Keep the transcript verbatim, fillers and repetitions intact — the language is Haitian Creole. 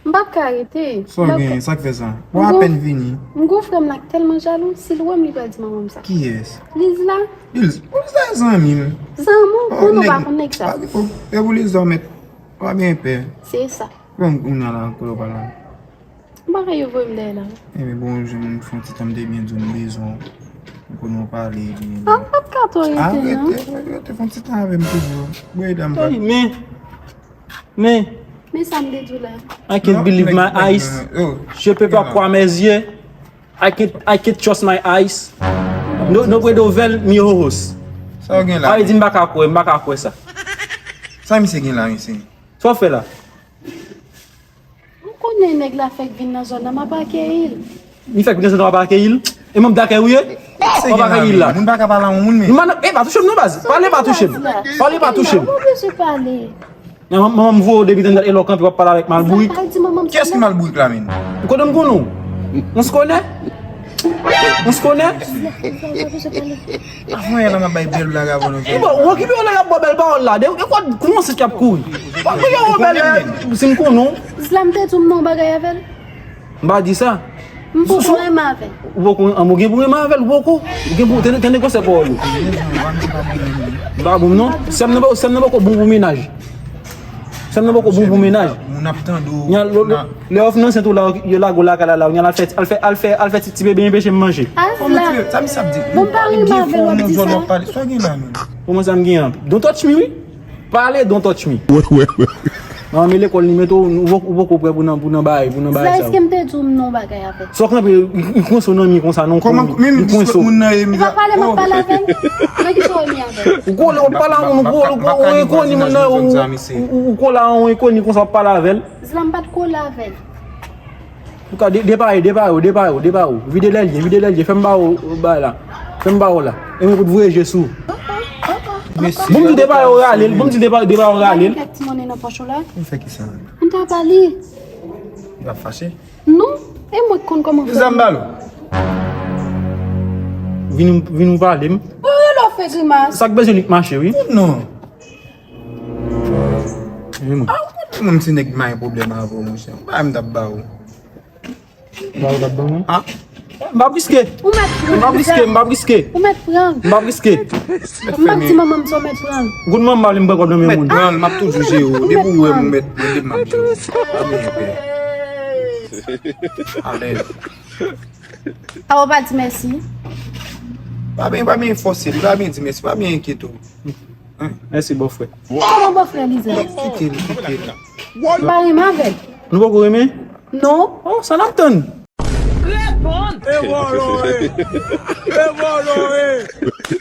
M p ap ka rete. Sa w genyen? Sa k fè sa? Ou apèn vini. M gon frè m la k tèlman jalou, si l wè m, li pral di manman m sa. Kiyès? Lizla. Lizla e zanmi m. Zanmi w? Mwen nou pa konn nèg sa. E pou Lizla w mèt. W ap gen pè. Se sa. Bon, kounye a la, kote w pral la? Bagay yo voye m dèyè la. Ebyen, bon, jan m fè yon ti tan m te byen di w m bezwen w. M konnen w pale. Ah, m p ap ka twò rete, non. Rete, rete, fè yon ti tan avè m toujou. Bon, e dam pa. Men, men. Men sa m te di w la. I can't believe my eyes. Je peux pas croire mes yeux. I can't, I can't trust my eyes. No, no puedo ver mis ojos. Sa w gen la? Sa vle di m pa ka kwè, m pa ka kwè sa. Sa misye gen la, mesye? Sa w fè la? M konnen nèg la fèk vin nan zòn nan, m ap akeyi l. Li fèk vin nan zòn nan, w ap akeyi l? E manm dakèy ou ye? W ap akeyi l la. Moun pa ka pale a yon moun, men. E pa touche m non, baz. Pale pa touche m. Pale pa touche m. Ou bezwen pale. Manman m voye w depi tande e lè w kanpe w ap pale avèk m al bourik. Kiyès ki mal bourik la, menm? Kote m konnen w? On se connaît? On se connaît? Avan yè la m ap bay bèl blag avan nou. Bon, ou okipe w nèg ap ba w bèl pawòl la. De, de kwa, kouman se k ap kouri? W ap kouri yon bèl, si m konnen w. Zla m te di w m nan yon bagay avè l. M pa di sa. M poko renmen avè l. Ou poko, an, ou gen pou renmen avè l, ou poko. Ou gen pou, tande, tande konsèy pawòl ou. M pa bon non. Sè m nan, sè m nan poko bon pou mennaj. Sè m nan poko bon pou mennaj. Moun ap tande w. Nya, lo, lo, lè w fin ansent ou la, yo lage w lakay la, la, nya al fè, al fè, al fè, al fè ti, ti bebe enpeche m manje. Sa misye ap di? Bon, m pa renmen avè l, w ap di sa. Sa w gen la, menm? Kòman sa m gen an? Don't touch me, wi. Pale, don't touch me. Wè, wè, wè. Manman lekòl li mete w, ou poko, ou poko prè pou nan, pou nan bay, pou nan bay sa. Sa, èske m te di w m nan yon bagay avè l? Sa w kanpe, li, li konsa w nan mi konsa, non, kòman, li konsa w. Ou pa pale, m ap pale avè l. Nan ki sa w mi avè l? Ou kole, ou pale a yon, ou kole, ou kole a yon enkoni, moun nan, ou, ou, ou kole a yon enkoni konsa, w ap pale avè l. Zla m pa t kole avè l. Antouka, de, depare, depare, depare, depare. Vide lèlye, vide lèlye. Fè m ba ou, ou bay la. Fè m ba ou la. E mwen pou t voye je sou. Bon, m di w depare, ou rale l. Bon, m di w depare, depare, ou rale l. Kèk ti monnen nan pòch ou la. Ou fè ki sa? M ta ba li. Li ap fache? Non. E mwen k konn kòman fè. Zam ba l. Vin, vin ou pale m. Ou rele w fè grimas. Sa k bezwen li k mache, wi. Non. Wi, mwen. Ah, ou konnen mwen se nèg ki pa gen pwoblèm avè w, monchè. Ou pa wè m t ap ba ou. Ba ou t ap ban mwen? Ah. M p ap riske. Ou mèt pran. M p ap riske, m p ap riske. Ou mèt pran. M p ap riske. M p ap di manman m sa w mèt pran. Goud manman li m pran kòb nan men moun. Mèt pran, m ap toujou jere w. Depi ou wè m ou mèt pran, depi m ap jere w. Pa bezwen pè. Alèz. Ah, ou pa di mèsi? Pa byen, pa byen fòse li, pa byen di mèsi, pa byen enkyete w. Mèsi, bòfrè. Kòman bòfrè li, Zla? Kite l, kite l. M pa renmen avè l. Nou poko renmen? Non. Oh, sa n ap tann? Reponn! E vòlò, e! E vòlò, e!